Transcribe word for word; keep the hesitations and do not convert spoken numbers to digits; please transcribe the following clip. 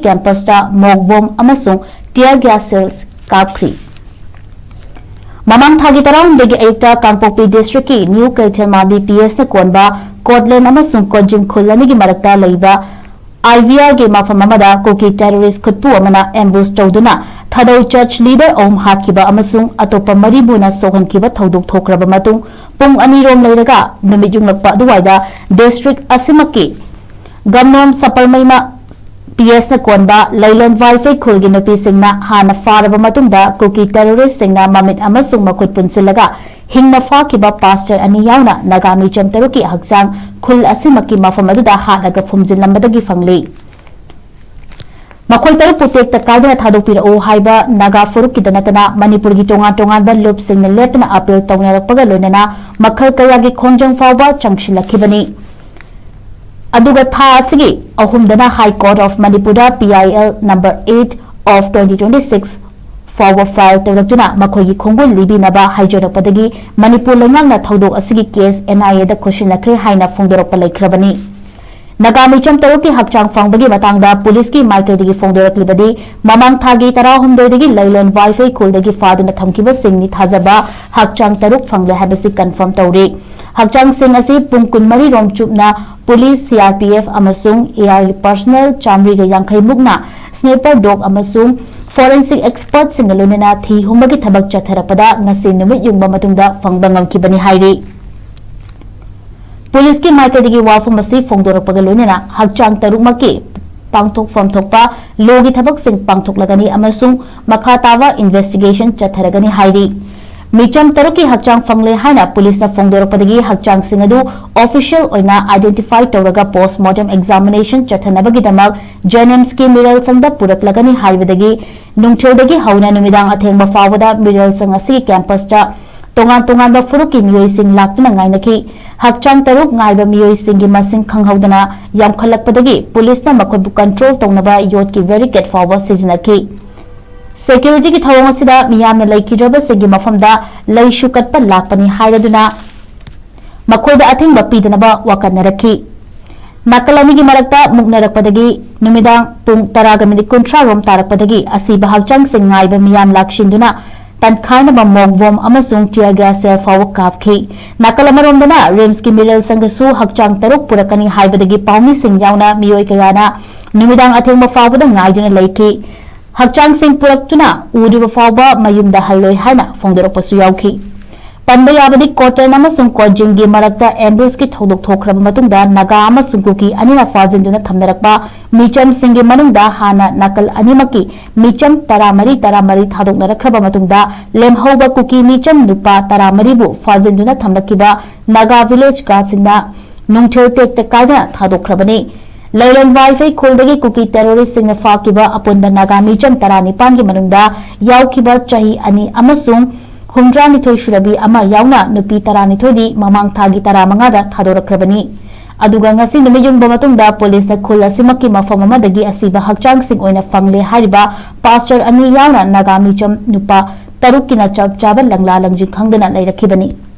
ꯀꯦꯝꯄꯁꯇ ꯃꯣꯛ bomb ꯑꯃꯁꯨꯡ tear gas shells ꯀꯥꯞꯈ꯭ꯔꯤ꯫ ꯃꯃꯥꯡ ꯊꯥꯒꯤ ꯇꯔꯥꯍꯨꯝꯗꯣꯏꯒꯤ ꯑꯌꯨꯛꯇ ꯀꯥꯡꯄꯣꯛꯄꯤ ꯗꯤꯁꯇ꯭ꯔꯤꯛꯀꯤ ꯅ꯭ꯌꯨ ꯀꯩꯊꯦꯜꯃꯥꯟꯕꯤ ꯄꯤ ꯑꯦꯁꯅ ꯀꯣꯟꯕ ꯀꯣꯠꯂꯦꯟ ꯑꯃꯁꯨꯡ ꯀꯣꯠꯖꯤꯝ ꯈꯨꯜ ꯑꯅꯤꯒꯤ ꯃꯔꯛꯇ ꯂꯩꯕ ꯑꯥꯏ ꯚꯤ ꯑꯥꯔꯒꯤ ꯃꯐꯝ ꯑꯃꯗ ꯀꯨꯀꯤ terrorist ꯈꯨꯠꯄꯨ ꯑꯃꯅ ambush ꯇꯧꯗꯨꯅ ꯊꯥꯗꯧ church leader ꯑꯍꯨꯝ ꯍꯥꯠꯈꯤꯕ ꯑꯃꯁꯨꯡ ꯑꯇꯣꯞꯄ ꯃꯔꯤꯕꯨꯅ ꯁꯣꯛꯍꯟꯈꯤꯕ ꯊꯧꯗꯣꯛ ꯊꯣꯛꯈ꯭ꯔꯕ ꯃꯇꯨꯡ, ꯄꯨꯡ ꯑꯅꯤꯔꯣꯝ ꯂꯩꯔꯒ ꯅꯨꯃꯤꯠ ꯌꯨꯡꯂꯛꯄ ꯑꯗꯨꯋꯥꯏꯗ ꯗꯤꯁꯇ꯭ꯔꯤꯛ ꯑꯁꯤꯃꯛꯀꯤ ꯒꯝꯅꯣꯝ ꯁꯄꯔꯃꯩꯃ ꯄꯤ ꯑꯦꯁꯅ ꯀꯣꯟꯕ ꯂꯩꯂꯣꯟ ꯋꯥꯏꯐꯩ ꯈꯨꯜꯒꯤ ꯅꯨꯄꯤꯁꯤꯡꯅ ꯍꯥꯟꯅ ꯐꯥꯔꯕ ꯃꯇꯨꯡꯗ ꯀꯨꯀꯤ terroristꯁꯤꯡꯅ ꯃꯃꯤꯠ ꯑꯃꯁꯨꯡ ꯃꯈꯨꯠ ꯄꯨꯟꯁꯤꯜꯂꯒ ꯍꯤꯡꯅ ꯐꯥꯈꯤꯕ pastor ꯑꯅꯤ ꯌꯥꯎꯅ ꯅꯥꯒꯥ ꯃꯤꯆꯝ ꯇꯔꯨꯛꯀꯤ ꯍꯛꯆꯥꯡ ꯈꯨꯜ ꯑꯁꯤꯃꯛꯀꯤ ꯃꯐꯝ ꯑꯗꯨꯗ ꯍꯥꯠꯂꯒ ꯐꯨꯝꯖꯤꯜꯂꯝꯕꯗꯒꯤ ꯐꯪꯂꯤ꯫ ꯃꯈꯣꯏ ꯇꯔꯨꯛꯄꯨ ꯇꯦꯛꯇ ꯀꯥꯏꯗꯅ ꯊꯥꯗꯣꯛꯄꯤꯔꯛꯎ ꯍꯥꯏꯕ ꯅꯥꯒꯥ ꯐꯨꯔꯨꯞꯀꯤꯗ ꯅꯠꯇꯅ ꯃꯅꯤꯄꯨꯔꯒꯤ ꯇꯣꯉꯥꯟ ꯇꯣꯉꯥꯟꯕ ꯂꯨꯞꯁꯤꯡꯅ ꯂꯦꯞꯇꯅ appeal ꯇꯧꯅꯔꯛꯄꯒ ꯂꯣꯏꯅꯅ ꯃꯈꯜ ꯀꯌꯥꯒꯤ ꯈꯣꯡꯖꯪ ꯐꯥꯎꯕ ꯆꯪꯁꯤꯜꯂꯛꯈꯤꯕꯅꯤ꯫ ꯑꯗꯨꯒ ꯊꯥ ꯑꯁꯤꯒꯤ ꯑꯍꯨꯝꯗꯅ High Court of ꯃꯅꯤꯄꯨꯔꯗ P I L number eight of twenty twenty-six ꯐꯥꯎꯕ file ꯇꯧꯔꯛꯇꯨꯅ ꯃꯈꯣꯏꯒꯤ ꯈꯣꯡꯒꯨꯜ ꯂꯤꯕꯤꯅꯕ ꯍꯥꯏꯖꯔꯛꯄꯗꯒꯤ ꯃꯅꯤꯄꯨꯔ ꯂꯩꯉꯥꯛꯅ ꯊꯧꯗꯣꯛ ꯑꯁꯤꯒꯤ case N I Aꯗ ꯈꯨꯠꯁꯤꯟꯅꯈ꯭ꯔꯦ ꯍꯥꯏꯅ ꯐꯣꯡꯗꯣꯔꯛꯄ ꯂꯩꯈ꯭ꯔꯕꯅꯤ꯫ ꯅꯥꯒꯥ ꯃꯤꯆꯝ ꯇꯔꯨꯛꯀꯤ ꯍꯛꯆꯥꯡ ꯐꯪꯕꯒꯤ ꯃꯇꯥꯡꯗ ꯄꯨꯂꯤꯁꯀꯤ ꯃꯥꯏꯀꯩꯗꯒꯤ ꯐꯣꯡꯗꯣꯔꯛꯂꯤꯕꯗꯤ, ꯃꯃꯥꯡ ꯊꯥꯒꯤ ꯇꯔꯥꯍꯨꯝꯗꯣꯏꯗꯒꯤ ꯂꯩꯂꯣꯟ ꯋꯥꯏꯐꯩ ꯈꯨꯜꯗꯒꯤ ꯐꯥꯗꯨꯅ ꯊꯝꯈꯤꯕꯁꯤꯡꯅꯤ ꯊꯥꯖꯕ ꯍꯛꯆꯥꯡ ꯇꯔꯨꯛ ꯐꯪꯂꯦ ꯍꯥꯏꯕꯁꯤ confirm ꯇꯧꯔꯤ꯫ ꯍꯛꯆꯥꯡꯁꯤꯡ ꯑꯁꯤ ꯄꯨꯡ ꯀꯨꯟꯃꯔꯤ ꯔꯣꯝ ꯆꯨꯞꯅ police, C R P F ꯑꯃꯁꯨꯡ A R personnel ꯆꯥꯃꯔꯤꯒ ꯌꯥꯡꯈꯩ ꯃꯨꯛꯅ sniper dog ꯑꯃꯁꯨꯡ forensic expertꯁꯤꯡꯒ ꯂꯣꯏꯅꯅ ꯊꯤ ꯍꯨꯝꯕꯒꯤ ꯊꯕꯛ ꯆꯠꯊꯔꯛꯄꯗ ꯉꯁꯤ ꯅꯨꯃꯤꯠ ꯌꯨꯡꯕ ꯃꯇꯨꯡꯗ ꯐꯪꯕ ꯉꯝꯈꯤꯕꯅꯤ ꯍꯥꯏꯔꯤ꯫ ꯄꯨꯂꯤꯁꯀꯤ ꯃꯥꯏꯀꯩꯗꯒꯤ ꯋꯥꯐꯝ ꯑꯁꯤ ꯐꯣꯡꯗꯣꯔꯛꯄꯒ ꯂꯣꯏꯅꯅ ꯍꯛꯆꯥꯡ ꯇꯔꯨꯛꯃꯛꯀꯤ ꯄꯥꯡꯊꯣꯛꯐꯝ ꯊꯣꯛꯄ lawꯒꯤ ꯊꯕꯛꯁꯤꯡ ꯄꯥꯡꯊꯣꯛꯂꯒꯅꯤ ꯑꯃꯁꯨꯡ ꯃꯈꯥ ꯇꯥꯕ investigation ꯆꯠꯊꯔꯒꯅꯤ ꯍꯥꯏꯔꯤ꯫ ꯃꯤꯆꯝ ꯇꯔꯨꯛꯀꯤ ꯍꯛꯆꯥꯡ ꯐꯪꯂꯦ ꯍꯥꯏꯅ ꯄꯨꯂꯤꯁꯅ ꯐꯣꯡꯗꯣꯔꯛꯄꯗꯒꯤ ꯍꯛꯆꯥꯡꯁꯤꯡ ꯑꯗꯨ official ꯑꯣꯏꯅ identify ꯇꯧꯔꯒ postmortem examination ꯆꯠꯊꯅꯕꯒꯤꯗꯃꯛ JNIMSꯀꯤ ꯃꯤꯔꯦꯜꯁꯪꯗ ꯄꯨꯔꯛꯂꯒꯅꯤ ꯍꯥꯏꯕꯗꯒꯤ ꯅꯨꯡꯊꯤꯜꯗꯒꯤ ꯍꯧꯅ ꯅꯨꯃꯤꯗꯥꯡ ꯑꯊꯦꯡꯕ ꯐꯥꯎꯕꯗ ꯃꯤꯔꯦꯜꯁꯪ ꯑꯁꯤꯒꯤ campusꯇ ꯇꯣꯉꯥꯟ ꯇꯣꯉꯥꯟꯕ ꯐꯨꯔꯨꯞꯀꯤ ꯃꯤꯑꯣꯏꯁꯤꯡ ꯂꯥꯛꯇꯨꯅ ꯉꯥꯏꯅꯈꯤ꯫ ꯍꯛꯆꯥꯡ ꯇꯔꯨꯛ ꯉꯥꯏꯕ ꯃꯤꯑꯣꯏꯁꯤꯡꯒꯤ ꯃꯁꯤꯡ ꯈꯪꯍꯧꯗꯅ ꯌꯥꯝꯈꯠꯂꯛꯄꯗꯒꯤ ꯄꯨꯂꯤꯁꯅ ꯃꯈꯣꯏꯕꯨ control ꯇꯧꯅꯕ ꯌꯣꯠꯀꯤ barricade ꯐꯥꯎꯕ ꯁꯤꯖꯤꯟꯅꯈꯤ꯫ Securityꯒꯤ ꯊꯧꯑꯣꯡ ꯑꯁꯤꯗ ꯃꯤꯌꯥꯝꯅ ꯂꯩꯈꯤꯗ꯭ꯔꯕꯁꯤꯡꯒꯤ ꯃꯐꯝꯗ ꯂꯩꯁꯨ ꯀꯠꯄ ꯂꯥꯛꯄꯅꯤ ꯍꯥꯏꯔꯗꯨꯅ ꯃꯈꯣꯏꯗ ꯑꯊꯤꯡꯕ ꯄꯤꯗꯅꯕ ꯋꯥꯀꯠꯅꯔꯛꯈꯤ꯫ ꯅꯥꯀꯜ ꯑꯅꯤꯒꯤ ꯃꯔꯛꯇ ꯃꯨꯛꯅꯔꯛꯄꯗꯒꯤ ꯅꯨꯃꯤꯗꯥꯡ ꯄꯨꯡ ꯇꯔꯥꯒ ꯃꯤꯅꯤꯠ ꯀꯨꯟꯊ꯭ꯔꯥ ꯔꯣꯝ ꯇꯥꯔꯛꯄꯗꯒꯤ ꯑꯁꯤꯕ ꯍꯛꯆꯥꯡꯁꯤꯡ ꯉꯥꯏꯕ ꯃꯤꯌꯥꯝ ꯂꯥꯛꯁꯤꯟꯗꯨꯅ ꯇꯟꯈꯥꯏꯅꯕ ꯃꯣꯛ ꯕꯣꯝ ꯑꯃꯁꯨꯡ tear gas shell ꯐꯥꯎꯕ ꯀꯥꯞꯈꯤ꯫ ꯅꯥꯀꯜ ꯑꯃꯔꯣꯝꯗꯅ ꯔꯤꯝꯁꯀꯤ ꯃꯤꯔꯦꯜ ꯁꯪꯗꯁꯨ ꯍꯛꯆꯥꯡ ꯇꯔꯨꯛ ꯄꯨꯔꯛꯀꯅꯤ ꯍꯥꯏꯕꯗꯒꯤ ꯄꯥꯎꯃꯤꯁꯤꯡ ꯌꯥꯎꯅ ꯃꯤꯑꯣꯏ ꯀꯌꯥꯅ ꯅꯨꯃꯤꯗꯥꯡ ꯑꯊꯦꯡꯕ ꯐꯥꯎꯕꯗ ꯉꯥꯏꯗꯨꯅ ꯂꯩꯈꯤ꯫ ꯍꯛꯆꯥꯡꯁꯤꯡ ꯄꯨꯔꯛꯇꯨꯅ ꯎꯗ꯭ꯔꯤꯕ ꯐꯥꯎꯕ ꯃꯌꯨꯝꯗ ꯍꯜꯂꯣꯏ ꯍꯥꯏꯅ ꯐꯣꯡꯗꯣꯔꯛꯄꯁꯨ ꯌꯥꯎꯈꯤ꯫ ꯄꯟꯕ ꯌꯥꯕꯗꯤ, ꯀꯣꯇꯟ ꯑꯃꯁꯨꯡ ꯀꯣꯟꯖꯤꯡꯒꯤ ꯃꯔꯛꯇ ambushꯀꯤ ꯊꯧꯗꯣꯛ ꯊꯣꯛꯈ꯭ꯔꯕ ꯃꯇꯨꯡꯗ ꯅꯥꯒꯥ ꯑꯃꯁꯨꯡ ꯀꯨꯀꯤ ꯑꯅꯤꯅ ꯐꯥꯖꯤꯟꯗꯨꯅ ꯊꯝꯅꯔꯛꯄ ꯃꯤꯆꯝꯁꯤꯡꯒꯤ ꯃꯅꯨꯡꯗ ꯍꯥꯟꯅ ꯅꯥꯀꯜ ꯑꯅꯤꯃꯛꯀꯤ ꯃꯤꯆꯝ ꯇꯔꯥꯃꯔꯤ ꯇꯔꯥꯃꯔꯤ ꯊꯥꯗꯣꯛꯅꯔꯛꯈ꯭ꯔꯕ ꯃꯇꯨꯡꯗ, ꯂꯦꯝꯍꯧꯕ ꯀꯨꯀꯤ ꯃꯤꯆꯝ ꯅꯨꯄꯥ ꯇꯔꯥꯃꯔꯤꯕꯨ ꯐꯥꯖꯤꯟꯗꯨꯅ ꯊꯝꯂꯛꯈꯤꯕ ꯅꯥꯒꯥ village guardꯁꯤꯡꯅ ꯅꯨꯡꯊꯤꯜ ꯇꯦꯛꯇ ꯀꯥꯏꯗꯅ ꯊꯥꯗꯣꯛꯈ꯭ꯔꯕꯅꯤ꯫ ꯂꯩꯔꯣꯟ ꯋꯥꯏꯐꯩ ꯈꯨꯜꯗꯒꯤ ꯀꯨꯀꯤ terroristꯁꯤꯡꯅ ꯐꯥꯈꯤꯕ ꯑꯄꯨꯟꯕ ꯅꯥꯒꯥ ꯃꯤꯆꯝ ꯇꯔꯥꯅꯤꯄꯥꯟꯒꯤ ꯃꯅꯨꯡꯗ ꯌꯥꯎꯈꯤꯕ ꯆꯍꯤ ꯑꯅꯤ ꯑꯃꯁꯨꯡ ꯍꯨꯝꯗ꯭ꯔꯥꯅꯤꯊꯣꯏ ꯁꯨꯔꯕꯤ ꯑꯃ ꯌꯥꯎꯅ ꯅꯨꯄꯤ ꯇꯔꯥꯅꯤꯊꯣꯏꯗꯤ ꯃꯃꯥꯡ ꯊꯥꯒꯤ ꯇꯔꯥꯃꯉꯥꯗ ꯊꯥꯗꯣꯔꯛꯈ꯭ꯔꯕꯅꯤ꯫ ꯑꯗꯨꯒ ꯉꯁꯤ ꯅꯨꯃꯤꯠ ꯌꯨꯡꯕ ꯃꯇꯨꯡꯗ ꯄꯨꯂꯤꯁꯅ ꯈꯨꯜ ꯑꯁꯤꯃꯛꯀꯤ ꯃꯐꯝ ꯑꯃꯗꯒꯤ ꯑꯁꯤꯕ ꯍꯛꯆꯥꯡꯁꯤꯡ ꯑꯣꯏꯅ ꯐꯪꯂꯦ ꯍꯥꯏꯔꯤꯕ pastor ꯑꯅꯤ ꯌꯥꯎꯅ ꯅꯥꯒꯥ ꯃꯤꯆꯝ ꯅꯨꯄꯥ ꯇꯔꯨꯛꯀꯤꯅ ꯆꯞ ꯆꯥꯕ ꯂꯪꯂꯥ ꯂꯪꯖꯤꯡ ꯈꯪꯗꯅ ꯂꯩꯔꯛꯈꯤꯕꯅꯤ꯫